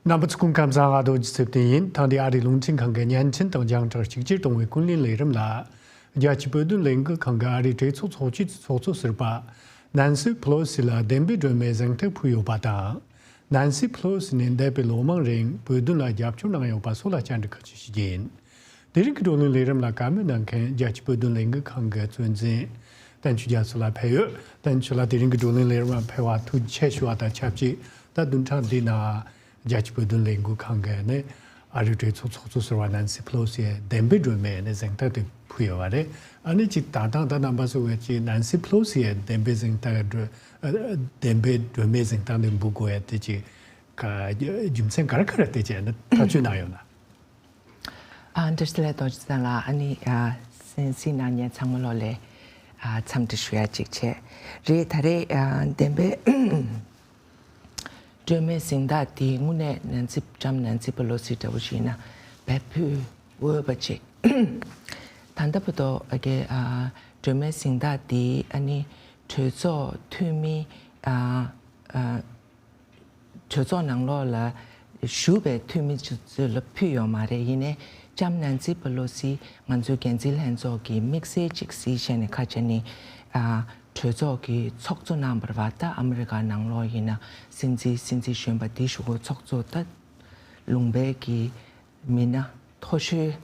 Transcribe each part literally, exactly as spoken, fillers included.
རྣམ་པ་ཚོ་སྐུ་ཁམས་བཟང་། ཨ་རྡོ་རྗེ་ཚེ་བརྟན་ཡིན། ད་འདི་ཨ་རིའི་རླུང་འཕྲིན་ཁང་གི་བརྙན་འཕྲིན་དང་རྒྱང་བསྒྲགས་གཅིག་གྱུར་གཏོང་བའི་ཀུན་གླེང་ལས་རིམ་ལ། རྒྱལ་སྤྱིའི་བོད་དོན་ལས་འགུལ་ཁང་གི་ཨ་རིའི་གྲོས་ཚོགས་ཚོགས་ཆུང་གི་ཚོགས་གཙོ་ཟུར་པ་ནན་སི་ཕེ་ལོ་སི་ལ་བདེན་པའི་སྒྲོན་མེའི་གཟེངས་རྟགས་ཕུལ་ཡོད་པ་དང་། ནན་སི་ཕེ་ལོ་སི་ནི་འདས་པའི་ལོ་མང་རིང་བོད་དོན་ལ་རྒྱབ་སྐྱོར་གནང་ཡོད་པ་སོགས་ལ་བཅར་འདྲི་ཁག་ཅིག་ཞུ་རྒྱུ་ཡིན། དེ་རིང་གི་བགྲོ་གླེང་ལས་རིམ་ལ་བཀའ་མོལ་གནང་མཁན་རྒྱལ་སྤྱིའི་བོད་དོན་ལས་འགུལ་ཁང་གི་གཙོ་འཛིན་བསྟན་ཆོས་རྒྱ་མཚོ་ལགས་ཕེབས་ཡོད། བསྟན་ཆོས་ལགས་དེ་རིང་གི་བགྲོ་གླེང་ལས་རིམ་ལ་ཕེབས་པར་ཐུགས་རྗེ་ཆེ་ཞུ་བ་དང་ཆབས་ཅིག་ད་བདུན་ཕྲག་འདིའི་ནང་རྒྱལ་སྤྱིའི་བོད་དོན་ལས་འགུལ་ཁང་གི་ནི་ཨ་རིའི་གྲོས་ཚོགས་ཚོགས་གཙོ་ཟུར་པ་ནན་སི་ཕེ་ལོ་སི་ཡིས་བདེན་པའི་སྒྲོན་མེ་ནི་གཟེངས་རྟགས་དེ་ཕུལ་ཡོད་པ་རེད། ཨ་ནི་ཅིག་ད་ཐེངས་ད་རྣམ་པ་ཚོ་གིས་ཅིག་ནན་སི་ཕེ་ལོ་སི་ཡིས་བདེན་པའི་གཟེངས་རྟགས་སྒྲོན་ཨ་བདེན་པའི་སྒྲོན་མེའི་གཟེངས་རྟགས་འདི་འབུལ་དགོས་ཡ་དེ་ཅིག་ག་རྒྱུ་མཚན་ག་རེ་ག་རེ་དེ་བྱས་ནས་ཐག་གཅོད་གནང་ཡོད་ན། ཨ་འདྲ་ཞིག་ལས་རྡོ་རྗེ་ཚེ་བརྟན་ལགས། ཨ་ནི་ཨ་གསན་གཟིགས་གནང་མཁན་ཚང་མ་ལོ་ལ་ཨ་འཚམས་འདྲི་ཞུ་ཡ་གཅིག་བྱས། རེད། ད་རེས་ཨ་བདེན་པའི་སྒྲོན་མེའི་གཟེངས་རྟགས་འདི་དངོས་གནས་ནན་སི་ལྕམ་ནན་སི་པེ་ལོ་སི་འདྲ་བོ་ཞིག་ཡིན་ན་བས་ཕུལ་འོས་པ་ཅིག་ད་ལྟ་བར་དུ་ཨ་གི་ཨ་སྒྲོན་མེའི་གཟེངས་རྟགས་འདི་ཨ་ནི་གྲོས་ཚོགས་འཐུས་མི་ཨ་ཨ་གྲོས་ཚོགས་ནང་ལོགས་ལ་བཞུགས་པའི་འཐུས་མི་ཚོ་ལ་ཕུལ་ཡོད་མ་རེད། ཡིན་ནའི་ལྕམ་ནན་སི་པེ་ལོ་སི་ང་ཚོའི་འགན་འཛིན་ལྷན་ཚོགས་ཀྱི་དམིགས་བསལ་ཅིག་གཟིགས་བྱས་ནས་ཁ་ཆེ་ནི་ཨ་གྲོས་ཚོགས་ཀྱི་ཚོགས་གཙོ་གནང་བ་རེད་པ། ད་ཨ་མི་རི་ཀ་ནང་ལོགས་ཡིན་ན་སྲིད་འཛིན་སྲིད་འཛིན་གཞོན་པ་འདི་བཞུགས་སྒོ་ཚོགས་གཙོ་ད་ལུང་པའི་གི་མི་སྣ་མཐོ་ཤོས་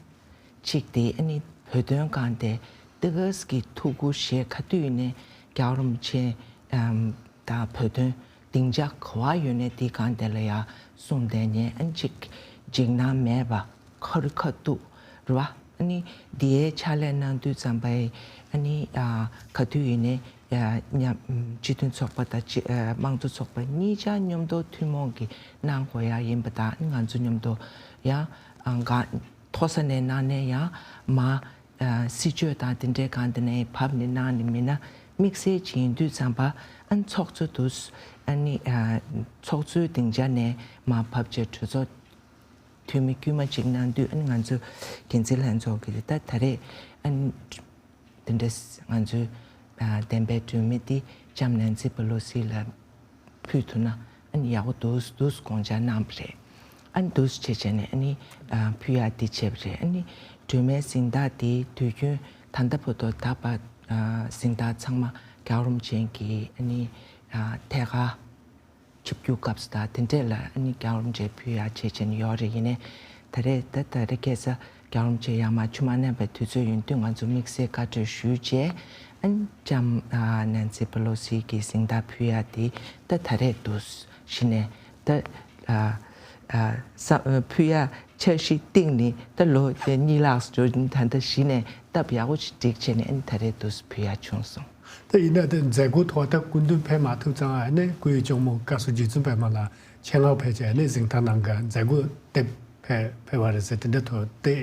གཅིག་དེ་ཨ་ནི་བོད་དོན་སྒང་དེ་ཏི་ག་སི་གི་ཐུགས་ཁུར་བཞེས། ག་དུས་ནས་རྒྱལ་བ་རིན་པོ་ཆེ་ཨམ་དང་བོད་དོན་སྡིངས་ཆ་ག་བ་ཡོད་ནས་དེའི་སྒང་དེ་ལ་ཡ་གསུངས་བསྡད་མཁན་ཨ་ནི་གཅིག་འཇིགས་སྣང་མེད་པ་ཁ་རི་ཁ་ཐུག་རེད་པ། ཨ་ནི་འདིའི་ཕྱག་ལས་གནང་དུས་ཙམ་པ་ཨ་ནི་ཨ་ག་དུས་ཡིན་ནའི་ཡ་མཉམ་སྤྱི་མཐུན་ཚོགས་པ་དང་སྤྱི་ཨ་དམངས་གཙོ་ཚོགས་པ་གཉིས་ཆ་མཉམ་དུ་ཐུན་མོང་གི་གནང་དགོས་ཡ་ཡིན་པ་དང་། ང་ཚོ་མཉམ་དུ་ཡང་ཨ་ག་མཐོ་ས་ནས་གནང་ནས་ཡང་མར་ཨ་སྲིད་བྱུས་དང་དེ་འདྲའི་སྒང་དེ་ནས་བབས་ནས་གནང་ནས་མིན་ན་དམིགས་བསལ་ཅིག་ཡིན་དུས་ཙམ་པ་ཨ་ནི་ཚོགས་གཙོ་དུ་ཨ་ནི་ཨ་ཚོགས་གཙོའི་སྡིངས་ཆ་ནས་མར་བབས་བྱས་གྲོས་ཚོགས་འཐུས་མི་དཀྱུས་མ་གཅིག་གནང་དུས་ཨ་ནི་ང་ཚོ་འགན་འཛིན་ལྷན་ཚོགས་ཀྱིས་ད་ད་རེས་ཨ་ནི་དེ་འདྲས་ང་ཚོའི་ཨ་བདེན་པའི་སྒྲོན་མེ་འདི་ལྕམ་ནན་སི་པེ་ལོ་སི་ལ་ཕུལ་ཐུབ་ན་ཨ་ནི་ཡག་པོ་འདུག་འདུག་དགོངས་འཆར་གནང་བ་རེད། ཨ་ནི་འདུག་བྱས་བྱས་ནས་ཨ་ནི་ཨ་ཕུལ་ཡག་འདི་བྱས་པ་རེད། ཨ་ནི་སྒྲོན་མེའི་གཟེངས་རྟགས་འདི་དུས་རྒྱུན་ད་ལྟ་བར་དུ་ད་བར་ཨ་གཟེངས་རྟགས་ཚང་མ་རྒྱལ་བ་རིན་པོ་ཆེ་གི་ཨ་ནི་ཨ་ཐད་ཀར་ཆིབས་བསྒྱུར་སྐབས་སུ་དང་དེ་འདྲས་ལ་ཨ་ནི་རྒྱལ་བ་རིན་པོ་ཆེ་ཕུལ་ཡག་བྱས་བྱས་ནས་ཡོད་རེད། ཡིན་ནའི་ད་རེས་ད་ད་རེས་ཁ་སང་རྒྱལ་བ་རིན་པོ་ཆེ་ཡར་མར་ཆུ་མ་གནང་བའི་དུས་ཚོད་ཡིན་དུས་ང་ཚོ་དམིགས་བསལ་བཀའ་འཁྲོལ་ཞུས་བྱས་ཨ་ནི་ལྕམ་ཨ་ནན་སི་པེ་ལོ་སི་གི་གཟེངས་རྟགས་ཕུལ་ཡག་དེ་ད་ད་རེས་འདུག་གཞི་ནས་ད་ཨ་ཨ་ས་ཨ་ཕུལ་ཡག་འཆར་གཞི་བཏིང་ནས་ད་ལོ་དེ་གཉིས་ལྷག་འགྲོ་ད་ལྟ་གཞི་ནས་སྟབས་ཡག་པོ་ཞིག་བསྒྲིགས་བྱས་ནས་ཨ་ནི་ད་རེས་འདུག་ཕུལ་ཡག་བྱུང་སོང་། ད་ཡིན་ན་དེ་མཛད་སྒོ་ཐོག་ད་སྐུ་མདུན་ཕེབས་མ་ཐུབ་ཙང་ཨ་ནི་སྐུའི་གཅུང་མོ་བཀའ་ཟུར་རྗེ་བཙུན་པད་མ་ལགས་ཆེད་མངགས་ཕེབས་བྱས་ཨ་ནི་གཟེངས་རྟགས་གནང་ག་མཛད་སྒོ་དེ་ཕེབས་ཕེབས་པ་རེད་ཟེར་དེ་འདྲ་ཐོག་དེ་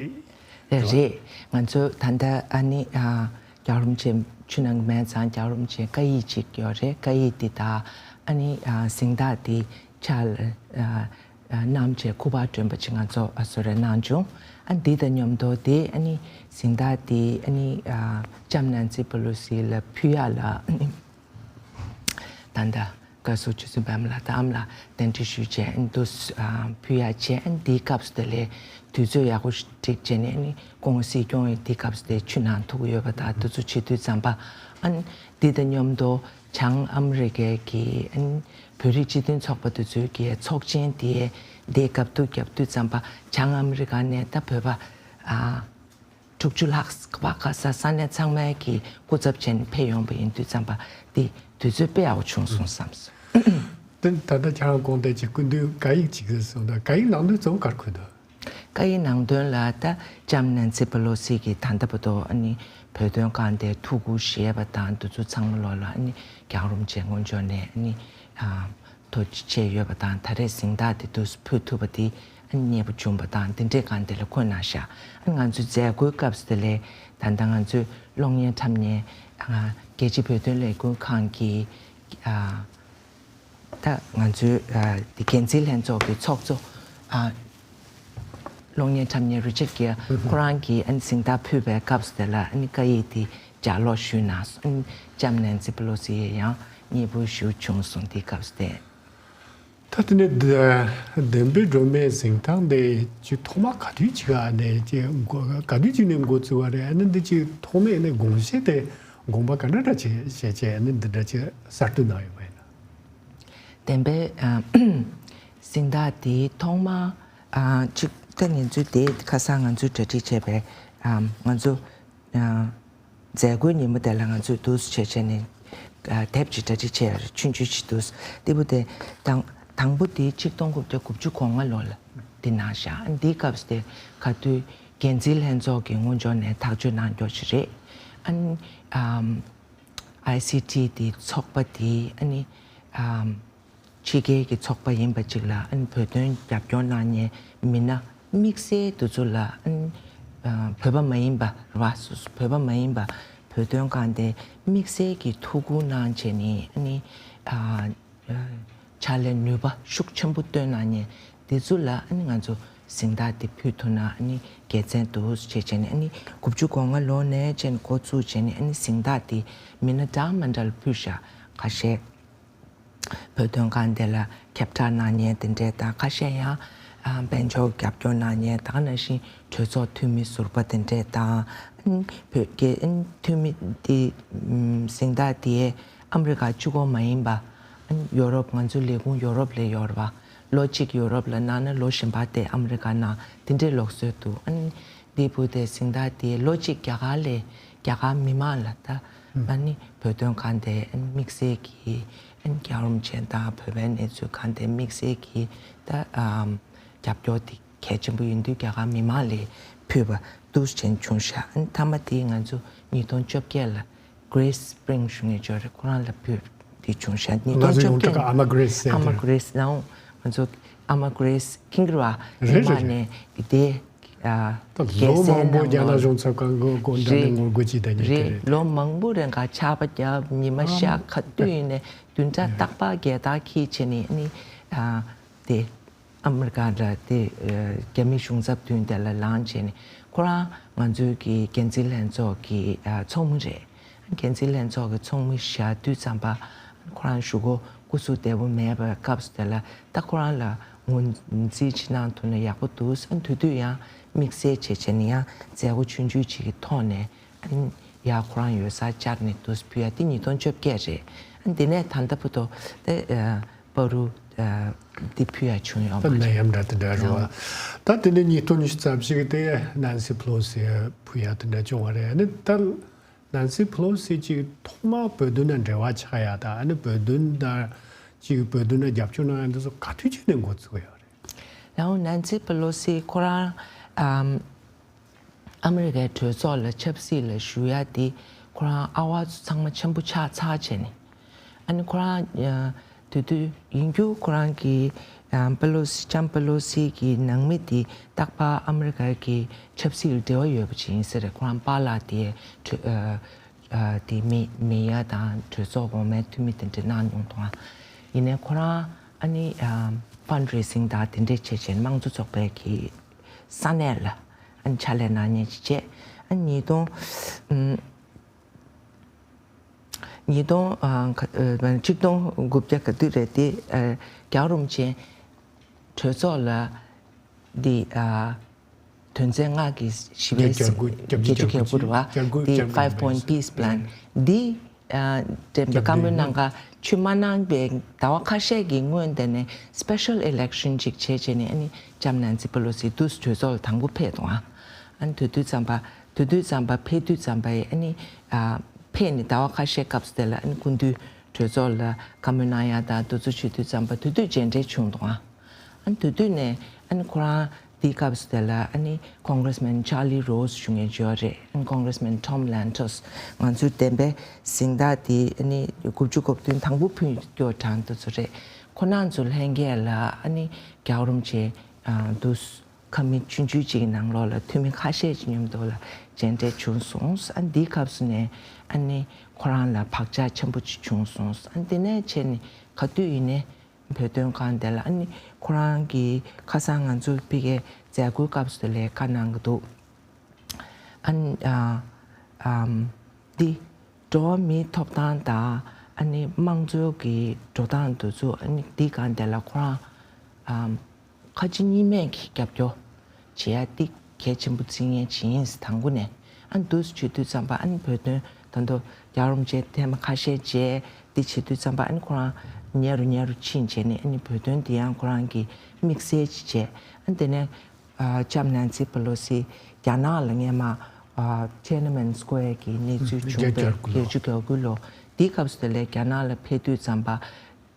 རེད། ང་ཚོ་ད་ལྟ་ཨ་ནི་ཨ་རྒྱལ་བ་རིན་པོ་ཆེ་ཆུ་ནང་མེད་ཙང་རྒྱལ་བ་རིན་པོ་ཆེ་བཀའ་ཡིག་ཅིག་ཡོད་རེད། བཀའ་ཡིག་དེ་དང་ཨ་ནི་ཨ་གཟེངས་རྟགས་དེ་ཕྱག་ལ་ཨ་ཨ་གནང་བྱས་སྐུ་པར་བསྐྲུན་པ་ཅིག་ང་ཚོ་ཨ་བཟོ་རེ་གནང་བྱུང་། ཨ་འདི་དང་མཉམ་དུ་དེ་ཨ་ནི་གཟེངས་རྟགས་དེ་ཨ་ནི་ཨ་ལྕམ་ནན་སི་པེ་ལོ་སི་ལ་ཕུལ་ཡག་ལ་ཨ་ནི་ད་ལྟ་བཀའ་ཟུར་རྗེ་བཙུན་པད་མ་ལགས་དང་ཨ་མ་ལགས་གདན་འདྲེན་ཞུས་བྱས་ཨ་ནི་འདུག་ཨ་ཕུལ་ཡག་བྱས། ཨ་ནི་འདིའི་སྐབས་སུ་དེ་ལས་དུས་ཚོད་ཡག་པོ་ཞིག་བསྒྲིགས་བྱས་ནས་ཨ་ནི་སྐུ་ངོ་སྲིད་སྐྱོང་ཡིས་འདིའི་སྐབས་སུ་དེ་ཆུ་ནང་ཐུག་ཡོད་པ་དང་དེ་ཚོ་བྱེད་དུས་ཙམ་པ་ཨ་ནི་འདི་དང་མཉམ་དུ་བྱང་ཨ་མི་རི་ཀའི་གི་ཨ་ནི་བོད་རིགས་སྤྱི་མཐུན་ཚོགས་པ་དེ་ཚོའི་གི་ཚོགས་ཆེན་དེ་དེ་སྐབས་དུ་བརྒྱབ་དུས་ཙམ་པ་བྱང་ཨ་མི་རི་ཀ་ནས་ད་བོད་པ་ཨ་དྲུག་ཅུ་ལྷག་བ་ག་ས་ས་གནས་ཚང་མའི་གི་སྐུ་ཚབ་བྱས་ནས་ཕེབས་ཡོང་པ་ཡིན་དུས་ཙམ་པ་དེ་དུས་ཚོད་དཔེ་ཡག་པོ་བྱུང་སོང་བསམ་སོང་། དེ་ད་ལྟ་ཁྱེད་རང་དགོངས་དོན་ཅིག་སྐུ་མདུན་བཀའ་ཡིག་ཅིག་གསུངས་ད་བཀའ་ཡིག་ནང་དོན་གཙོ་བོ་ག་རེ་འཁོད་འདུག་བཀའ་ཡིག་ནང་དོན་ལ་ད་ལྕམ་ནན་སི་པེ་ལོ་སི་གིས་ད་ལྟ་བར་དུ་ཨ་ནི་བོད་དོན་སྒང་དེ་ཐུགས་ཁུར་བཞེས་པ་དང་དེ་ཚོ་ཚང་མ་ལོག་ལ་ཨ་ནི་རྒྱལ་བ་རིན་པོ་ཆེ་སྔོན་འཇོག་ནས་ཨ་ནི་ཨ་ཐུགས་རྗེ་ཆེ་ཡོད་པ་དང་ད་རེས་གཟེངས་རྟགས་དེ་དུས་སུ་ཕུལ་ཐུབ་པ་དེ་ཨ་ནི་མཉེས་པོ་བྱུང་བ་དང་དེ་འདྲའི་སྒང་དེ་ལ་འཁོད་གནང་ཤག་ཨ་ནི་ང་ཚོའི་མཛད་སྒོའི་སྐབས་སུ་དེ་ལས་ད་ལྟ་ང་ཚོའི་གློག་བརྙན་འཁྲབ་མཁན་ཨ་རྒྱལ་སྤྱིའི་བོད་དོན་ལས་འགུལ་ཁང་གི་ཨ། ད་ང་ཚོའི་ཨ་འདི་འགན་འཛིན་ལྷན་ཚོགས་ཀྱི་ཚོགས་གཙོ་ཨ་གློག་བརྙན་འཁྲབ་མཁན་རི་ཅར་གྷེར་ཁོ་རང་གིས་ཨ་ནི་གཟེངས་རྟགས་ཕུལ་བའི་སྐབས་སུ་དེ་ལ་ཨ་ནི་བཀའ་ཡིག་འདི་ལྗགས་ཀློག་ཞུས་གནང་སོང་། ཨ་ནི་ལྕམ་ནན་སི་པེ་ལོ་སི་ཡིས་ཡང་མཉེས་པོ་ཞེ་པོ་བྱུང་སོང་། འདི་སྐབས་སུ་དེ། ད་ ཨ་དེ་ནས་བདེན་པའི་སྒྲོན་མེའི་གཟེངས་རྟགས་འདི་ཅིག་ཐོག་མ་ག་དུས་ཅིག་ཨ་ནས་ཅིག་འགོ་ག་དུས་ཅིག་ནས་འགོ་བཙུགས་པ་རེད། ཨ་ནི་འདི་ཅིག་ཐོག་མའི་ནས་དགོངས་གཞི་དེ་དགོངས་པ་ག་འདྲ་འདྲ་བྱས་བྱས་བྱས་ཨ་ནི་འདི་འདྲ་ཅིག་གསར་གཏོད་གནང་ཡོད་པ་ཡིན་ན། བདེན་པའི་ཨ་གཟེངས་རྟགས་དེ་ཐོག་མ་ཨ་ཅིག་ད་ངེད་ཚོའི་དེ་ཁ་སང་ང་ཚོས་གྲ་སྒྲིག་བྱས་པའི་ཨ་ང་ཚོ་ཨ་མཛད་སྒོའི་ཉིན་མོ་དེ་ལ་ང་ཚོས་འདུག་སེ་བྱས་བྱས་ནས་ཨ་དེབ་ཅིག་གྲ་སྒྲིག་བྱས་ཡོད་རེད། ཆུང་ཆུང་ཅིག་འདུག་སེ་དེ་བུ་དེ་དང་དང་པོ་དེ་ཆིག་སྟོང་དགུ་བརྒྱ་དགུ་བཅུ་གོ་ལྔ་ལོ་ལ་དེ་གནང་ཤག་ཨ་འདིའི་སྐབས་དེ་ག་དུས་འགན་འཛིན་ལྷན་ཚོགས་ཀྱི་སྔོན་འཇོག་ནས་ཐག་གཅོད་གནང་རྒྱུ་ཞིག་རེད། ཨ་ནི་ཨམ། ཨའི་སི་ཊི་དེ་ཚོགས་པ་དེ་ཨ་ནི་ཨམ། ཕྱི་རྒྱལ་གྱི་ཚོགས་པ་ཡིན་པ་ཅིག་ལ་ཨ་ནི་བོད་དོན་རྒྱབ་སྐྱོར་གནང་མཁན་མི་སྣ་དམིགས་བསལ་དེ་ཚོ་ལ་ཨ་ནི་ཨ་བོད་པ་མ་ཡིན་པ་རེད་བ། སོ་སོ་བོད་པ་མ་ཡིན་པ་བོད་དོན་སྒང་དེ་དམིགས་བསལ་གྱི་ཐུགས་ཁུར་གནང་བྱས་ནས་ཨ་ནི་ཨ་ཕྱག་ལས་ནུས་པ་ཤུགས་ཆེན་པོ་བཏོན་གནང་མཁན་དེ་ཚོ་ལ་ཨ་ནི་ང་ཚོ་གཟེངས་རྟགས་དེ་ཕུལ་ཐུབ་ན་ཨ་ནི་དགེ་མཚན་འདུག་ཅེས་བྱས་ནས་ཨ་ནི་དགུ་བཅུ་གོ་ལྔ་ལོ་ནས་བྱས་ནས་འགོ་བཙུགས་བྱས་ནས་ཨ་ནི་གཟེངས་རྟགས་དེ་མི་སྣ་འདྲ་མི་འདྲ་ལ་ཕུལ་ཤག་ཁ་ཤས་བོད་དོན་སྒང་དེ་ལ་ཁྱབ་བསྒྲགས་གནང་མཁན་དེ་འདྲས་དང་། ཁ་ཤས་ཡང་ཨ་དཔལ་འབྱོར་རྒྱབ་སྐྱོར་གནང་མཁན་དེ་ག་ནང་བཞིན་གྲོས་ཚོགས་འཐུས་མི་ཟུར་པ་དེ་འདྲས་དང་། ཨ་ནི་བོད་ཀྱི་ཨ་ནི་འཐུས་མི་དེ་ཨམ་གཟེངས་རྟགས་དེ་ཨ་མི་རི་ཀ་གཅིག་པོ་མ་ཡིན་པ། ཨ་ནི་ཡོ་རོབ། ང་ཚོའི་ལས་ཁུངས་ཡོ་རོབ་ལ་ཡོད་རེད་བ། ལོ་གཅིག་ཡོ་རོབ་ལ་གནང་ན་ལོ་གཞན་པ་དེ་ཨ་མི་རི་ཀ་ནང་དེ་འདྲའི་ལུགས་སྲོལ་འདུག་ཨ་ནི་འདི་བུ་དེ་གཟེངས་རྟགས་དེ་ལོ་གཅིག་རྒྱ་གར་ལ་རྒྱ་གར་མི་མང་ལ་ད་ཨ་ནི་བོད་དོན་སྒང་དེ་ཨ་ནི་དམིགས་བསལ་གྱི་ཨ་ནི་རྒྱལ་བ་རིན་པོ་ཆེ་དང་བོད་པའི་གནས་ཚུལ་སྒང་དེ་དམིགས་བསལ་གྱི་ད་ཨམ་རྒྱབ་སྐྱོར་དེ་གལ་ཆེན་པོ་ཡིན་དུས་རྒྱ་གར་མི་མང་ལ་ཕུལ་བ་འདུག་སེ་བྱས་བྱུང་ཤག་ཨ་ནི་མཐའ་མ་དེ་ང་ཚོ་ཉིས་སྟོང་བཅོ་བརྒྱད་ལ་Grace Spring ཞུ་ངེས་ཅོ་རེ་ཁོ་རང་ལ་ཕུལ་དེ་བྱུང་ཤག་ཉིས་ང་སྟོང་ཚོ་བཅོ་ཡོངས་གྲགས་བརྒྱད་ཨ་མ་Grace ཟེར་ཨ་མ་དེ་རེད། Grace ནའང་ང་ཚོ་ཨ་མ་Grace ཁིང་གི་ར་བ་རེད་རེད་ཨ་མ་རེད། ནས་དེ་ཨ་ད་རྒྱལ་ལོ་མང་པོ་རྒྱ་ནག་གཞུང་ཚབ་ཁང་གི་སྒོ་འདྲ་ནས་རེད་ངོ་རྒོལ་བྱས་ད་ཉེ་དེ་རེད། རེད། ལོ་མང་པོ་རིང་ག་ཆར་པ་བརྒྱབ། ཉི་མ་ཤར། ག་དུས་ཡིན་ནས་བདུན་ཕྲག་རྟག་པར་རྒྱལ་དར་འཁྱེར་བྱས་ནས་ཨ་ནི་ཨ་དེ། ཨ་མི་རི་ཀ་འདྲ་དེ་རྒྱ་མི་གཞུང་ཚབ་མདུན་དེ་ལ་ལངས་བྱས་ནས་ཁོ་རང་ང་ཚོའི་གི་འགན་འཛིན་ལྷན་ཚོགས་ཀྱི་ཚོགས་མི་རེད། འགན་འཛིན་ལྷན་ཚོགས་ཀྱི་ཚོགས་མི་བཞག་དུས་ཙམ་པ་ཁོ་རང་གཞུག་གུ་སྐུ་གཟུགས་བདེ་པོ་མེད་པའི་སྐབས་སུ་དེ་ལ་ད་ཁོ་རང་ལ་ངོས་འཛིན་ཅིག་གནང་ཐུབ་ན་ཡག་པོ་འདུག་དེ་དུས་ཡང་དམིགས་བསལ་བྱས་བྱས་ནས་ཡང་མཛད་སྒོ་ཆུང་ཆུང་ཅིག་གི་ཐོག་ནས། ཡ་ཁོ་རང་ཡོད་སར་བཅར་ནས་དུས་ཕུལ་ཡ་དེ་ཉིས་སྟོང་བཅོ་བརྒྱད་རེད། འདི་ནས་ད་ལྟ་བར་དུ་དེ་པ་རུ་འདི་ཕུལ་ཡ་བྱུང་ཡོད་པ་རེད། ནད་ཡམས་འདྲ་དེ་འདྲ་རེད་བ། ད་དེ་ནས་ཉིས་སྟོང་ཉི་ཤུ་རྩ་བཞི་གི་དེ་Nancy Pelosi ཕུལ་ཡ་དེ་འདྲ་བྱུང་བ་རེད། ཨ་ནི་ད་Nancy Pelosi ཅིག་ཐོག་མར་བོད་དོན་ནང་འབྲེལ་བ་ཆགས་ཡ་དང་། ཨ་ནི་བོད་དོན་དང་ཅིག་བོད་དོན་ལ་རྒྱབ་སྐྱོར་གནང་ཡ་འདི་ཚོ་ག་དུས་ཅིག་ནས་འགོ་ཚུགས་ཡོད་རེད། ཡང་Nancy Pelosi ཁོ་རང་ཨམ། ཨ་མི་རི་ཀའི་གྲོས་ཚོགས་ལ་ཆབ་སྲིད་ལ་ཞུགས་ཡ་དེ་ཁོ་རང་ཨ་ཝ་ཚོ་ཚང་མ་ཆེན་པོ་ཆགས་ཚར་བྱས་ནས། ཨ་ནི་ཁོ་རང་ཨ་དེ་དུས་ཡིན་རྒྱུ་ཁོ་རང་གི་ཨ་པེ་ལོ་སི་ལྕམ་པེ་ལོ་སི་གི་ནང་མི་དེ་རྟག་པར་ཨ་མི་རི་ཀ་གི་ཆབ་སྲིད་ལ་འབྲེལ་བ་ཡོད་པ་ཅིག་ཡིན་ས་རེད། ཁོ་རང་པཱ་ལགས་དེ་གྲོས་ཨ་ཨ་དེ་མི་མི་ཡ་དང་གྲོས་ཚོགས་འོག་མའི་འཐུས་མི་དེ་འདྲ་གནང་མྱོང་འདུག་ཨ་ཡིན་ནའི་ཁོ་རང་ཨ་ནི་ཨ་fundraising དང་དེ་འདྲས་བྱས་བྱས་དམངས་གཙོ་ཚོགས་པའི་གི་ས་གནས་ལ་ཨ་ནི་ཕྱག་ལས་གནང་མཁན་ཅིག་བྱས། ཨ་ནི་ཉིས་སྟོང་ཨུམ། ཉིས་སྟོང་ཨ་ག་ཨ་ཆིག་སྟོང་དགུ་བརྒྱ་ག་དུས་རེད་དེ། ཨ་རྒྱལ་བ་རིན་པོ་ཆེ་གྲོས་ཚོགས་ལ་འདི་ཨ་དོན་ཚན་ལྔ་གི་བཞི་པའི་བརྒྱད་ཅུ་གྱ་དགུ་བརྒྱད་ཅུ་གྱ་དགུ་རེད་བ། བརྒྱད་དགུ་འདི་བརྒྱད་དགུ་five point peace plan འདི་ཨ་འགྲེམས་སྤེལ་བཀའ་མོལ་གནང་ག་ཆུ་མ་གནང་པའི་ཟླ་བ་ཁ་ཤས་ཀྱི་སྔོན་དེ་ནས་special election ཅིག་བྱས་བྱས་ནས། ཨ་ནི་ལྕམ་ནན་སི་པེ་ལོ་སི་དུས་གྲོས་ཚོགས་ལ་དང་པོ་ཕེབས་འདུག་ཨ་ཨ་ནི་དེ་དུས་ཙམ་པ་དེ་དུས་ཙམ་པ་ཕེབས་དུས་ཙམ་པ་ཨ་ནི་ཨ་ཕེབས་ནས་ཟླ་བ་ཁ་ཤས་སྐབས་སུ་དེ་ལ་ཨ་ནི་སྐུ་མདུན་གྲོས་ཚོགས་ལ་བཀའ་མོལ་གནང་ཡ་དང་དུས་ཚོད་བྱེད་དུས་ཙམ་པ་དེ་དུས་མཇལ་འཕྲད་བྱུང་འདུག་ཨ་ཨ་ནི་དེ་དུས་ནས་ཨ་ནི་ཁོ་རང་དེའི་སྐབས་སུ་དེ་ལ་ཨ་ནི་Congressman Charlie Rose ཞུ་མཁན་ཅིག་ཡོད་རེད། ཨ་ནི་Congressman Tom Lantos ང་ཚོའི་བདེན་པའི་གཟེངས་རྟགས་དེ་ཨ་ནི་དགུ་བཅུ་གོ་བདུན་དང་པོ་ཕུལ་སྐྱོར་གྲངས་དེ་ཚོ་རེད། ཁོ་རང་ཚོ་ལྷན་རྒྱས་ལ་ཨ་ནི་རྒྱལ་བ་རིན་པོ་ཆེ་ཨ་དུས་ཁ་མི་ཆུང་ཆུང་ཅིག་གི་ནང་ལོགས་ལ་འཐུས་མི་ཁ་ཤས་ཅིག་མཉམ་དུ་ལ་མཇལ་འཕྲད་བྱུང་སོང་། ཨ་འདིའི་སྐབས་སུ་ནས་ཨ་ནི་ཁོ་རང་ལ་བག་ཆགས་ཆེན་པོ་ཅིག་བྱུང་སོང་། ཨ་འདི་ནས་བྱས་ནས་ག་དུས་ཡིན་ནའི་བོད་དོན་སྒང་དེ་ལ་ཨ་ནི་ཁོ་རང་གིས་ཁ་སང་ང་ཚོ་ཕ་གིའི་མཛད་སྒོའི་སྐབས་སུ་ལས་ཀ་གནང་གི་འདུག་ཨ་ནི་ཨ་ཨམ་འདི་འགྲོ་བ་མིའི་ཐོབ་ཐང་དང་ཨ་ནི་དམངས་གཙོའི་གི་འགྲོ་སྟངས་དེ་ཚོ་ཨ་ནི་འདི་སྒང་དེ་ལ་ཁོ་རང་ ཨམ། ཁ་ཆེ་གཉིས་མེད་ཀྱི་རྒྱབ་སྐྱོར་བྱེད་ཡ་འདི་གལ་ཆེན་པོ་བརྩི་མཁན་ཅིག་ཡིན། དང་པོ་ནས་ཨ་འདུག་བྱེད་དུས་ཙམ་པ་ཨ་ནི་བོད་དོན་ད་དུང་རྒྱལ་བ་རིན་པོ་ཆེ་ཐེངས་མ་ཁ་ཤས་བྱས་འདི་བྱེད་དུས་ཙམ་པ་ཨ་ནི་ཁོ་རང་ཉེ་རུ་ཉེ་རུ་ཕྱིན་བྱས་ནས་ཨ་ནི་བོད་དོན་འདི་ཡང་ཁོ་རང་གིས་དམིགས་བསལ་ཅིག་བྱས། ཨ་དེ་ནས་ཨ་ལྕམ་ནན་སི་པེ་ལོ་སི་རྒྱ་ནག་ལ་སྔས་མ་ཨ་ཐེན་ཨན་མེན་སྐོར་གྱི་གནས་ཚུལ་བྱུང་བའི་བརྒྱད་ཅུ་གྱ་དགུ་ལོ། བརྒྱད་ཅུ་གྱ་དགུ་ལོ་འདིའི་སྐབས་སུ་དེ་ལས་རྒྱ་ནག་ལ་ཕེབས་དུས་ཙམ་པ།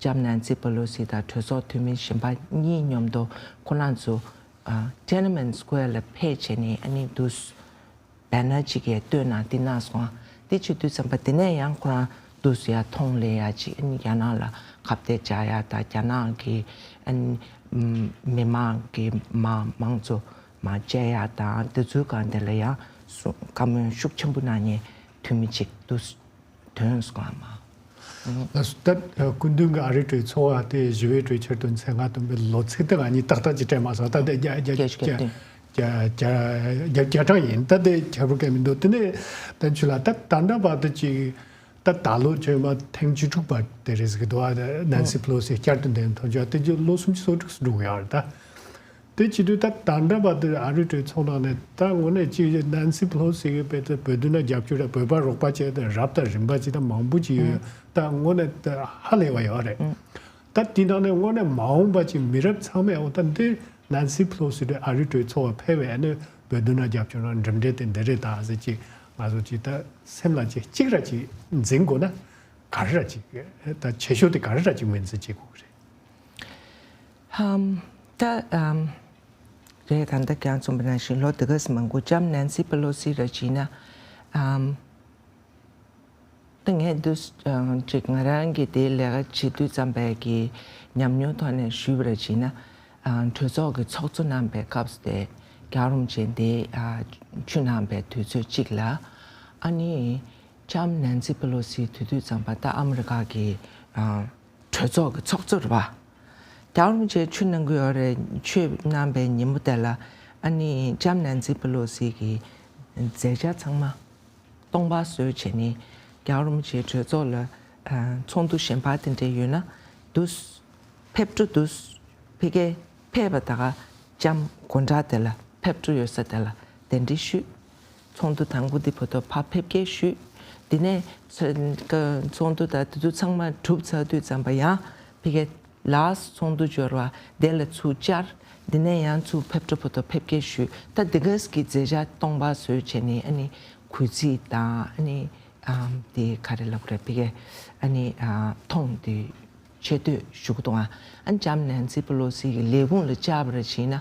ལྕམ་ནན་སི་པེ་ལོ་སི་དང་གྲོས་ཚོགས་འཐུས་མི་གཞན་པ་གཉིས་མཉམ་དུ་ཁོ་རང་ཚོ་ཨ་ཐེན་ཨན་མེན་སྐོར་ལ་ཕེབས་བྱས་ནས་ཨ་ནི་འདུག་སེ་བེ་ནར་གཅིག་གིས་བཏོན་གནང་འདི་གནང་སོང་། འདི་བྱེད་དུས་ཙམ་པ་དེ་ནས་ཡང་ཁོ་རང་འདུག་སེ་ཡར་མཐོང་སླེབས་ཡ་གཅིག་ཨ་ནི་རྒྱ་ནག་ལ་ཁ་གཏད་བཅག་ཡ་དང་རྒྱ་ནག་གི་ཨ་ནི་མི་མང་གི་མ་མང་ཚོགས་མར་བཅད་ཡ་དང་འདི་ཚོའི་སྒང་དེ་ལ་ཡང་བཀའ་མོལ་ཤུགས་ཆེན་པོ་གནང་མཁན་འཐུས་མི་གཅིག་འདུག་སེ་ཐོན་སོང་ཨ་མ། ལགས་སོ། ད་སྐུ་མདུན་གྱི་ཨ་རིའི་གྲོས་ཚོགས་པ་དེ་ཞི་བའི་གྲོས་འཆར་དོན་ཚན་ལྔ་བཏོན་པའི་ལོ་ཚིགས་དེ་ང་གཉིས་ཏག་ཏག་ཅིག་སྤྲད་མ་སོང་། ད་དེ་བརྒྱ་བརྒྱ་བརྒྱད་ཅུ་གྱ་བདུན། བརྒྱ་བརྒྱ་བརྒྱ་བརྒྱ་གྲངས་ཡིན། ད་དེ་ཁྱད་པར་གང་མི་འདུག་དེ་ནས་བསྟན་ཆོས་ལགས་ད་ད་ལྟ་བར་དུ་ཅིག་ད་ད་ལོ་བྱས་མ་ཐེངས་བཅུ་དྲུག་པ་དེ་རེད་ཟེར་གི་འདུག་ཨ་ནན་སི་པེ་ལོ་སི་བསྐྱར་དུ་འདེམས་ཐོན་ཆོག་དེ་ཅིག་ལོ་སུམ་ཅུ་སོ་དྲུག་སུ་འགྲོ་གི་ཡོད་རེད་ད། དེ་བྱེད་དུས་ད་ད་ལྟ་བར་དུ་ཨ་རིའི་གྲོས་ཚོགས་ནང་ནས་ད་དངོས་གནས་ཅིག་ནན་སི་པེ་ལོ་སི་གི་བོད་དོན་ལ་རྒྱབ་སྐྱོར་དང་བོད་པ་རོགས་པ་བྱས་ཏེ་རབ་དང་རིམ་པ་ཅིག་ད་མང་པོ་ཅིག་ཡོད་ཡོད་ད་དངོས་གནས་ད་ཧ་ལས་པ་ཡོད་རེད། ད་དེ་ནང་ནས་དངོས་གནས་མ་འོངས་པ་ཅིག་མི་རབས་ཚང་མས་འོ་ད་འདི་ནན་སི་པེ་ལོ་སི་དེ་ཨ་རིའི་གྲོས་ཚོགས་པ་ཕེབས་པའི་ཨ་ནི་བོད་དོན་ལ་རྒྱབ་སྐྱོར་ན་འགྲིམ་འགྲུལ་དེ་འདི་རེད་ད་ཟེར་ཅིག་ང་ཚོ་ཅིག་ད་སེམས་ལ་ཅིག་གཅིག་ར་ཅིག་འཛིན་དགོས་ན་ག་རེ་ར་ཅིག་ད་བྱེད་ཕྱོགས་དེ་ག་རེ་ར་ཅིག་ངོས་འཛིན་བྱེད་དགོས་ཀྱི་རེད། ཧམ། ད་ཨམ། རེད་ད་ལྟ་ཀྱང་གསུངས་པ་ནང་བཞིན་ལོ་དེ་ག་ཙམ་མང་པོ་ལྕམ་ནན་སི་པེ་ལོ་སི་ར་བྱིན་ན་ཨམ། ད་ངས་འདུག་ཅིག་ང་རང་གི་དེའི་ལས་ཀ་བྱེད་དུས་ཙམ་པའི་གི་ཉམས་མྱོང་ཐོག་ནས་ཞུས་པ་ར་བྱིན་ན་གྲོས་ཚོགས་ཀྱི་ཚོགས་གཙོ་གནང་པའི་སྐབས་སུ་དེ་རྒྱལ་བ་རིན་པོ་ཆེ་དེ་ཆུ་གནང་པའི་དུས་ཚོད་གཅིག་ལ་ཨ་ནི་ལྕམ་ནན་སི་པེ་ལོ་སི་དེ་དུས་ཙམ་པ་ད་ཨ་མི་རི་ཀ་གི་གྲོས་ཚོགས་ཀྱི་ཚོགས་གཙོ་རེད་པ། རྒྱལ་བ་རིན་པོ་ཆེ་ཆུ་གནང་གི་ཡོད་རེད། ཆུ་གནང་པའི་ཉིན་མོ་དེ་ལ་ཨ་ནི་ལྕམ་ནན་སི་པེ་ལོ་སི་གི་མཛད་འཆར་ཚང་མ་སྟོང་པ་བཟོས་བྱས་ནས་རྒྱལ་བ་རིན་པོ་ཆེ་གྲོས་ཚོགས་ལ་ཚོགས་འདུ་གཞན་པ་དེ་འདྲ་ཡོད་ན་འདུག་ཕེབས་འགྲོ་འདུག་ཕ་གིར་ཕེབས་པ་ད་ག་ལྕམ་སྒོ་འགྲམ་དེ་ལ་ཕེབས་འགྲོ་ཡོད་ས་དེ་ལ་གདན་འདྲེན་ཞུས། ཚོགས་འདུ་དང་པོ་འདི་བར་དུ་ཕར་ཕེབས་སྐྱེལ་ཞུས། འདི་ནས་ཚོགས་འདུ་དང་དེ་ཚོ་ཚང་མ་གྲུབ་ཚར་དུས་ཙམ་པ་ཡང་ཕ་གིར་ལཱསི་ཚོགས་འདུ་འབྱོར་བ་དེ་ལ་ཚུར་བཅར། འདི་ནས་ཡང་ཚུར་ཕེབས་འགྲོ་བར་དུ་ཕེབས་སྐྱེལ་ཞུས། ད་འདི་ག་གི་མཛད་འཆར་སྟོང་པ་བཟོས་བྱས་ནས་ཨ་ནི་གུས་བརྩི་དང་ཨ་ནི་ཨམ་དེ་ག་རེ་ལབ་དགོས་རེད་ཕ་གིར་ཨ་ནི་ཨ་མཐོང་དེ་ཆེ་བསྟོད་ཞུ་གི་འདུག་ཨ་ལྕམ་ནན་སི་པེ་ལོ་སི་གི་ལས་ཁུངས་ལ་བཅར་བ་རེད་བྱས་ན་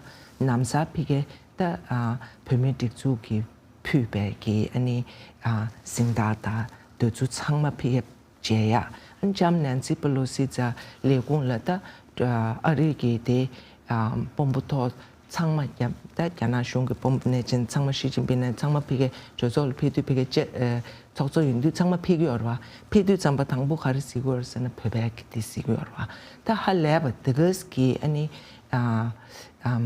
ན་བཟའ་ཕ་གིར་ད་ཨ་བོད་མིའི་སྒྲིག་འཛུགས་ཀྱི་ཕུལ་བའི་གི་ཨ་ནི་ཨ་གཟེངས་རྟགས་དང་དེ་ཚོ་ཚང་མ་ཕ་གིར་མཇལ་ཡ། ཨ་ལྕམ་ནན་སི་པེ་ལོ་སི་ཚ་ལས་ཁུངས་ལ་ད་ཨ་རི་གི་དེ་ཨ་དཔོན་པོ་ཐོག་ཚང་མ་རྒྱབ་ད་རྒྱ་ནག་གཞུང་གི་དཔོན་པོ་ནས་ཅན་ཚང་མ་ཞི་ཅིན་ཕིང་ནས་ཚང་མ་ཕ་གིར་གྲོས་ཚོགས་ལ་ཕེབས་དུས་ཕ་གིར་ཅེ་ཨ་ཚོགས་གཙོ་ཡིན་དུས་ཚང་མ་ཕེབས་ཀྱི་ཡོད་རེད་བ། ཕེབས་དུས་ཙམ་པ་དང་པོ་ག་རེ་གཟིགས་ཀྱི་ཡོད་རེད་ཟེར་ན་བོད་པའི་གི་དེ་གཟིགས་ཀྱི་ཡོད་རེད་བ། ད་ཧ་ལས་པ་དེ་ག་གི་ཨ་ནི་ཨ་ཨམ།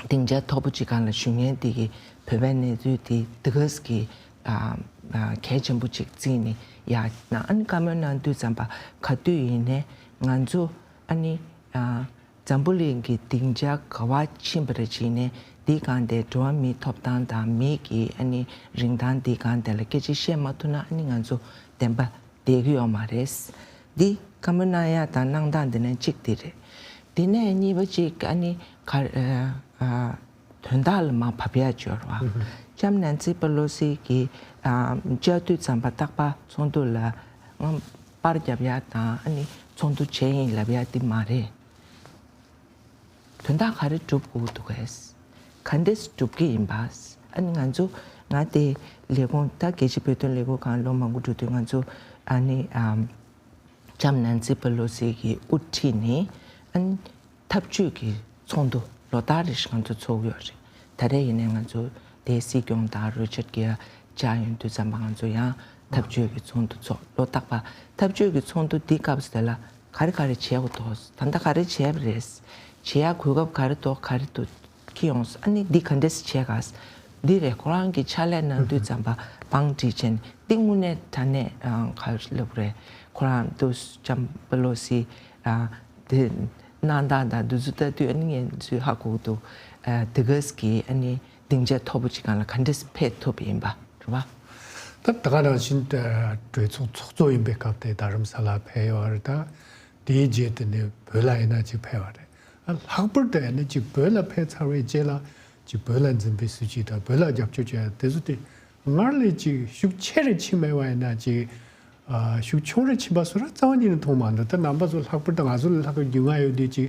སྡིངས་ཆ་མཐོ་པོ་ཅིག་སྒང་ལ་བཞུགས་མཁན་དེ་གིས་བོད་པའི་གནས་ཚུལ་དེ་དེ་ག་གི་ཨ་ཨ་གལ་ཆེན་པོ་ཅིག་བརྩིས་ནས་ཡ་ན་ཨ་ནི་བཀའ་མོལ་གནང་དུས་ཙམ་པ་ག་དུས་ཡིན་ནའི་ང་ཚོ་ཨ་ནི་ཨ་འཛམ་བུ་གླིང་གི་སྡིངས་ཆ་ག་པར་ཕྱིན་པ་རེད་བྱས་ནས་དེའི་སྒང་དེ་འགྲོ་བ་མིའི་ཐོབ་ཐང་དང་མི་གི་ཨ་ནི་རིན་ཐང་དེའི་སྒང་དེ་ལ་སྐད་ཆ་བཤད་མ་ཐུབ་ན་ཨ་ནི་ང་ཚོ་བདེན་པ་བསྡད་ཀྱི་ཡོད་མ་རེད། འདི་བཀའ་མོལ་གནང་ཡ་དང་གནང་སྟངས་འདི་ནས་གཅིག་འདི་རེད། དེ་ནས་གཉིས་པ་གཅིག་ཨ་ནི་ག་ཨ་ཨ་དོན་དག་ལ་མར་བབས་ཡ་འབྱོར་བ། ལྕམ་ནན་སི་པེ་ལོ་སི་གིས་ཨ་བཅར་དུས་ཙམ་པ་རྟག་པར་ཚོགས་འདུ་ལ་ང་པར་རྒྱབ་ཡ་དང་ཨ་ནི་ཚོགས་འདུ་བྱས་ཡིན་ལབ་ཡ་འདི་མ་རེད། དོན་དག་ག་རེ་སྒྲུབ་དགོས་འདུག་གས། ག་འདྲས་སྒྲུབ་ཀྱི་ཡིན་པ། ཨ་ནི་ང་ཚོ་ང་དེ་ལས་ཁུངས་ད་རྒྱལ་སྤྱིའི་བོད་དོན་ལས་ཁུངས་སྒང་ལོ་མང་པོ་འགྲོ་དུས་ང་ཚོ་ཨ་ནི་ཨམ་ལྕམ་ནན་སི་པེ་ལོ་སི་གི་དབུ་ཁྲིད་ནས་ཨ་ནི་འཐབ་ཇུས་ཀྱི་ཚོགས་འདུ་ལོ་ལྟར་རེ་བཞིན་ང་ཚོ་ཚོགས་ཀྱི་ཡོད་རེད། ད་རེས་ཡིན་ནའི་ང་ཚོ་དེ་སྲིད་སྐྱོང་དང་རོ་ཅར་གྱི་བཅར་ཡོང་དུས་ཙམ་པ་ང་ཚོ་ཡང་འཐབ་ཇུས་ཀྱི་ཚོགས་འདུ་ཚོགས་ལོ་རྟག་པ་འཐབ་ཇུས་ཀྱི་ཚོགས་འདུ་འདི་སྐབས་དེ་ལ་ག་རེ་ག་རེ་བྱེད་དགོས་འདུག་ད་ལྟ་ག་རེ་བྱས་པ་རེད། བྱེད་ཡ་གོ་སྐབས་ག་རེ་འདུག་ག་རེ་འདུག་ཁྱི་ཡོངས་ཨ་ནི་འདི་ག་འདྲས་བྱས་ག་འདི་རེད། ཁོ་རང་གི་ཕྱག་ལས་གནང་དུས་ཙམ་པ་བང་སྒྲིག་ཆེན་འདི་དངོས་གནས་དྲང་གནས་ཨ་ག་རེ་ལབ་རེད། ཁོ་རང་འདུག་ལྕམ་པེ་ལོ་སི་ཨ་འདི་ གནང་སྟངས་དང་འདི་ཚོ་ལྟ་དུས། ཨ་ནི་ངས་ཚོས་ཧ་གོ་གི་འདུག་ཨ། འདི་ག་གི་ཨ་ནི་སྡིངས་ཆ་མཐོ་པོ་ཅིག་སྒང་ལ་ག་འདྲས་ཕེབས་ཐུབ་ཡིན་པ་རེད་བ། ད་ད་ག་ནང་བཞིན་གྲོས་ཚོགས་ཚོགས་གཙོ་ཡིན་པའི་སྐབས་དེ་རྡ་རམ་ས་ལ་ཕེབས་ཡོད་རེད། ད་དེའི་རྗེས་དེ་ནས་བོད་ལ་ཡིན་ན་ཅིག་ཕེབས་པ་རེད། ཨ། ལྷག་པར་དུ་ཨ་ནི་ཅིག་བོད་ལ་ཕེབས་ཚར་བའི་རྗེས་ལ་ཅིག་བོད་ལ་འཛིན་པའི་སྲིད་བྱུས་དང་བོད་ལ་རྒྱབ་སྐྱོར་བྱས་དེ་ཚོ་དེ་སྔར་ལས་ཅིག་ཤུགས་ཆེ་རུ་ཕྱིན་མེད་པ་ཡིན་ན་ཅིག་ཨ། ཤུགས་ཆུང་རུ་ཕྱིན་པ་བཟོ་འདྲ་རྩ་བ་ཉིད་ནས་མཐོང་མ་འདུག་ད་རྣམ་པ་ཚོ་ལྷག་པར་དུ་ང་ཚོ་ལ་ལྷག་གི་རྒྱུས་མངའ་ཡོད་དུས་ཅིག་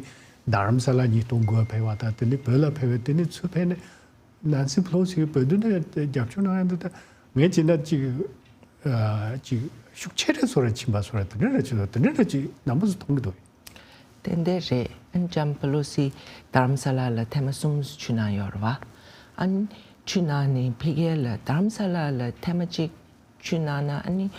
རྡ་རམ་ས་ལ་ཉིས་སྟོང་དགུ་ལ་ཕེབས་པ་དང་། དེ་ནས་བོད་ལ་ཕེབས་པའི་དེ་ནས་ཚུར་ཕེབས་ནས་ནན་སི་པེ་ལོ་སི་གིས་བོད་དོན་ཐད་རྒྱབ་སྐྱོར་གནང་ཡ་འདི་ད་ངས་བྱས་ན་ཅིག་ཨ། ཅིག་ཤུགས་ཆེ་རུ་བཟོ་འདྲ་ཕྱིན་པ་བཟོ་འདྲ་དེ་འདྲ་རེད། ཅིག་དེ་འདྲ་རེད། ཅིག་རྣམ་པ་ཚོ་མཐོང་གི་འདུག་ཏན་ཏན་རེད། ཨ་ནི་ལྕམ་པེ་ལོ་སི་རྡ་རམ་ས་ལ་ལ་ཐེངས་མ་གསུམ་མཆོད་གནང་ཡོད་རེད་བ། ཨ་ནི་མཆོད་གནང་ནས་ཕ་གི་ལ་རྡ་རམ་ས་ལ་ལ་ཐེངས་མ་གཅིག་མཆོད་གནང་ན། ཨ་ནི་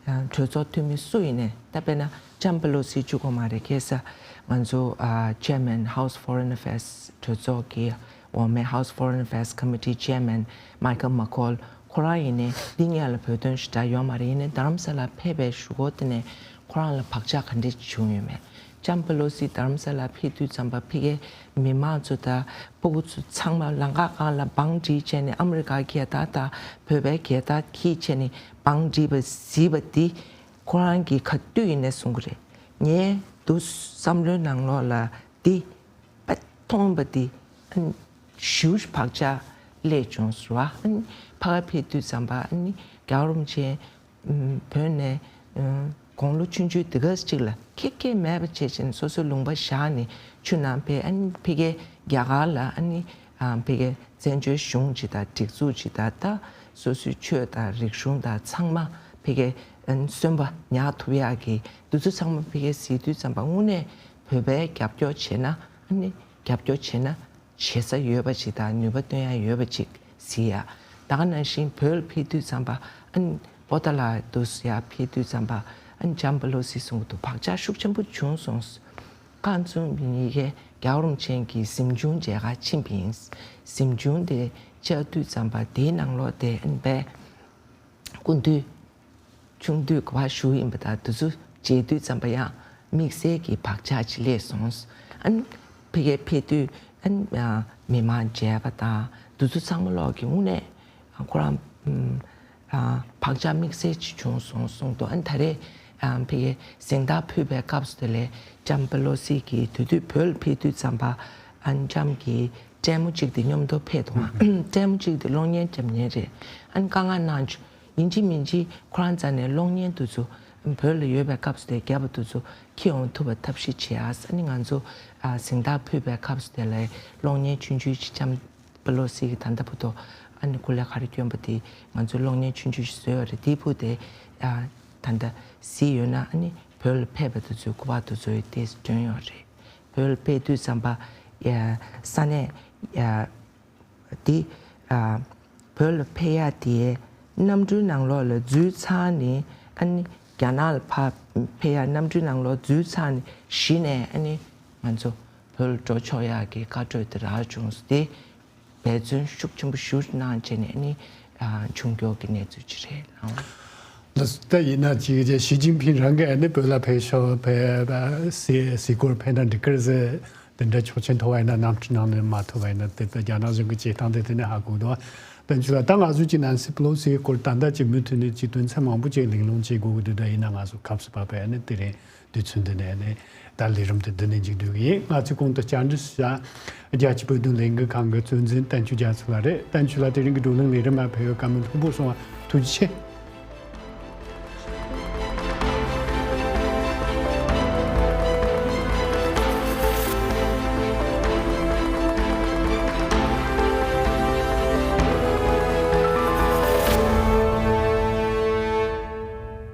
ཨ། གྲོས་ཚོགས་འཐུས་མི་སུ་ཡིན་ནའི། ད་དཔེར་ན་ལྕམ་པེ་ལོ་སི་གཅིག་པོ་མ་རེད། ཁ་སང་ང་ཚོ་ཨ། Chairman House Foreign Affairs གྲོས་ཚོགས་ཀྱི་འོག་མའི་House Foreign Affairs Committee Chairman Michael McCaul ཁོ་རང་ཡིན་ནའི་འདི་སྔོན་ལ་བོད་དོན་ཞེ་དྲག་ཡོད་མ་རེད། ཡིན་ནའི་རྡ་རམ་ས་ལ་ཕེབས་པའི་གཞུག་གུ་དེ་ནས་ཁོ་རང་ལ་བག་ཆགས་ག་འདྲས་བྱུང་ཡོད་མེད། ལྕམ་པེ་ལོ་སི་རྡ་རམ་ས་ལ་ཕེབས་དུས་ཙམ་པ་ཕ་གིའི་མི་མང་ཚོ་དང་སྤུ་གུ་ཚོ་ཚང་མ་ལམ་ཁ་སྒང་ལ་བང་སྒྲིག་བྱས་ནས། ཨ་མི་རི་ཀ་རྒྱལ་དར་དང་བོད་པའི་རྒྱལ་དར་འཁྱེར་བྱས་ནས་བང་སྒྲིག་པ་གཟིགས་པ་འདི་ཁོ་རང་གིས་ག་དུས་ཡིན་ནའི་གསུང་གི་རེད། ངའི་འདུག་བསམ་བློའི་ནང་ལོགས་ལ་འདི་པ་མཐོང་བ་འདི་ཨ་ནི་ཞེ་པོ་བག་ཆགས་སླེབས་བྱུང་ཟེར་བ། ཨ་ནི་ཕ་ག་ཕེབས་དུས་ཙམ་པ་ཨ་ནི་རྒྱལ་བ་རིན་པོ་ཆེ་བོད་ནས་དགུང་ལོ་ཆུང་ཆུང་འདི་ག་ཅིག་ལ་ཁེ་ཁེ་མེད་པ་བྱས་བྱས་ནས་སོ་སོའི་ལུང་པ་བཞག་ནས་ཆུ་ནང་ཕེབས། ཨ་ནི་ཕ་གིའི་རྒྱ་གར་ལ་ཨ་ནི་ཕ་གིའི་བཙན་བྱོལ་གཞུང་ཅིག་དང་སྒྲིག་འཛུགས་ཅིག་དང་། ད་སོ་སོའི་ཆོས་དང་རིག་གཞུང་དང་ཚང་མ་ཕ་གིའི་ཨ་ནི་གསོན་པ་ཉར་ཐུབ་ཡག་གི་འདི་ཚོ་ཚང་མ་ཕ་གིར་གཟིགས་དུས་ཙམ་པ་དངོས་གནས་བོད་པའི་རྒྱབ་སྐྱོར་བྱས་ན། ཨ་ནི་རྒྱབ་སྐྱོར་བྱས་ན་བྱེད་ས་ཡོད་པ་ཅིག་དང་ནུས་པ་བཏོན་ཡ་ཡོད་པ་ཅིག་གཟིགས་ཡ། ད་ག་ནང་བཞིན་བོད་ལ་ཕེབས་དུས་ཙམ་པ་ཨ་ནི་པོ་ཏཱ་ལ་འདུག་ཡ་ཕེབས་དུས་ཙམ་པ་ཨ་ནི་ལྕམ་པེ་ལོ་སི་གསུང་གི་འདུག་བག་ཆགས་ཤུགས་ཆེན་པོ་བྱུང་སོང་། ཁ་སང་ཉིན་ཡ་གི་རྒྱལ་བ་རིན་པོ་ཆེ་གི་གཟིམ་ཆུང་མཇལ་ཁ་ཕྱིན་པ་ཡིན། གཟིམ་ཆུང་དེ་བཅར་དུས་ཙམ་པ་དེའི་ནང་ལོགས་དེ་ཨ་ནི་དཔེ་སྐུ་མདུན་ཆུང་དུས་ག་པར་བཞུགས་ཡིན་པ་དང་། དེ་ཚོ་མཇལ་དུས་ཙམ་པ་ཡང་དམིགས་བསལ་གྱི་བག་ཆགས་ཅིག་སླེབས་སོང་། ཨ་ནི་ཕ་གིར་ཕེབས་དུས་ཨ་ནི་མི་མང་མཇལ་བ་དང་དེ་ཚོ་ཚང་མ་ལོག་གི་དངོས་གནས་ཁོ་རང་ཨ་བག་ཆགས་དམིགས་བསལ་ཅིག་བྱུང་སོང་གསུངས་འདུག་ཨ་ནི་ད་རེས་ཨ་ཕ་གིར་གཟེངས་རྟགས་ཕུལ་བའི་སྐབས་སུ་དེ་ལས་ལྕམ་པེ་ལོ་སི་གིས་དེ་དུས་བོད་ལ་ཕེབས་དུས་ཙམ་པ་ཨ་ནི་ལྕམ་གྱི་སྲས་མོ་གཅིག་དེ་མཉམ་དུ་ཕེབས་འདུག་ཨ་སྲས་མོ་གཅིག་དེ་གློག་བརྙན་རྒྱབ་མཁན་རེད། ཨ་ནི་བཀའ་མངགས་གནང་བྱུང་། ཡིན་གཅིག་མིན་གཅིག་ཁོ་རང་རྩ་ནས་གློག་བརྙན་དེ་ཚོ་བོད་ལ་ཡོད་པའི་སྐབས་སུ་དེ་རྒྱབ་པ་དེ་ཚོ་འཁྱེར་ཡོང་ཐུབ་པའི་ཐབས་ཤེས་བྱེད་ཨ། ཨ་ནི་ང་ཚོ་ཨ་གཟེངས་རྟགས་ཕུལ་བའི་སྐབས་སུ་དེ་ལ་གློག་བརྙན་ཆུང་ཆུང་ཅིག་ལྕམ་པེ་ལོ་སི་གིས་ད་ལྟ་བར་དུ་ཨ་ནི་སྐུ་ལས་ག་རེ་བསྐྱོན་པ་དེ་ང་ཚོས་གློག་བརྙན་ཆུང་ཆུང་ཞིག་བཟོས་ཡོད་རེད། དེའི་ཕུག་དེ་ཨ་ད་ལྟ་གཟིགས་ཡོད་ན། ཨ་ནི་བོད་ལ་ཕེབས་པ་དེ་ཚོའི་སྐུ་པར་དེ་ཚོ་ཡི་དེ་བསྐྲུན་ཡོད་རེད། བོད་ལ་ཕེབས་དུས་ཙམ་པ་ཡ་ས་གནས་ཡ་འདི་ཨ་བོད་ལ་ཕེབས་ཡ་དེ་གནམ་གྲུའི་ནང་ལོགས་ལ་འཛུལ་ཚར་ནས། ཨ་ནི་རྒྱ་ནག་ལ་ཕར་ཕེབས་ཡ་གནམ་གྲུའི་ནང་ལོགས་འཛུལ་ཚར་ནས་གཞི་ནས་ཨ་ནི་ང་ཚོ་བོད་ལ་འགྲོ་ཆོག་ཡ་གི་བཀའ་འཁྲོལ་དེ་རག་བྱུང་སྟེ། འབད་བརྩོན་ཤུགས་ཆེན་པོ་ཞེ་པོ་གནང་བྱས་ནས་ཨ་ནི་ཨ་བྱུང་རྒྱུ་གི་གནས་ཚུལ་ཅིག་རེད་ལགས། ལགས་སོ། ད་ཡིན་ན་ཅིག་རྗེ་ཞི་ཅིན་ཕིང་རང་གིས་ཨ་ནི་བོད་ལ་ཕེབས་ཤོག་ཕེབས་ཟེར་ཟེར་སྐོར་ཕེབས་ན་འགྲིག་གི་རེད་ཟེར། དེ་འདྲ་ཆོག་མཆན་ཐོབ་པ་ཡིན་ན། གནམ་གྲུ་ནང་ནས་མ་ཐོབ་པ་ཡིན་ན། དེ་ལྟར་རྒྱ་ནག་གཞུང་གི་བྱེད་སྟངས་དེ་དེ་ནས་ཧ་གོ་འདུག་བསྟན་ཆོས་ལགས། ད་ང་ཚོ་ཅིག་ནན་སི་པེ་ལོ་སིའི་སྐོར་ད་ལྟ་ཅིག་མུ་མཐུད་ནས་ཅིག་དོན་ཚན་མང་པོ་ཅིག་གླེང་སློང་བྱེད་དགོས་ཀྱི་འདུག་ད་ཡིན་ན་ང་ཚོ་སྐབས་སུ་བབས་པས་ཨ་ནི་དེ་རིང་དུས་ཚོད་འདི་ནས་ནི་ད་ལས་རིམ་དེ་འདི་ནས་མཇུག་བསྡུ་གི་ཡིན། ང་ཚོས་གོང་དུ་བཅར་འདྲི་ཞུ་བྱ་རྒྱལ་སྤྱིའི་བོད་དོན་ལས་འགུལ་ཁང་གི་གཙོ་འཛིན་བསྟན་ཆོས་རྒྱ་མཚོ་ལགས་རེད། བསྟན་ཆོས་ལགས་དེ་རིང་གི་བགྲོ་གླེང་ལས་རིམ་ལ་ཕེབས་པའི་བཀའ་མོལ་ལྷུག་པོ་གསུང་བ་ཐུགས་རྗེ་ཆེ།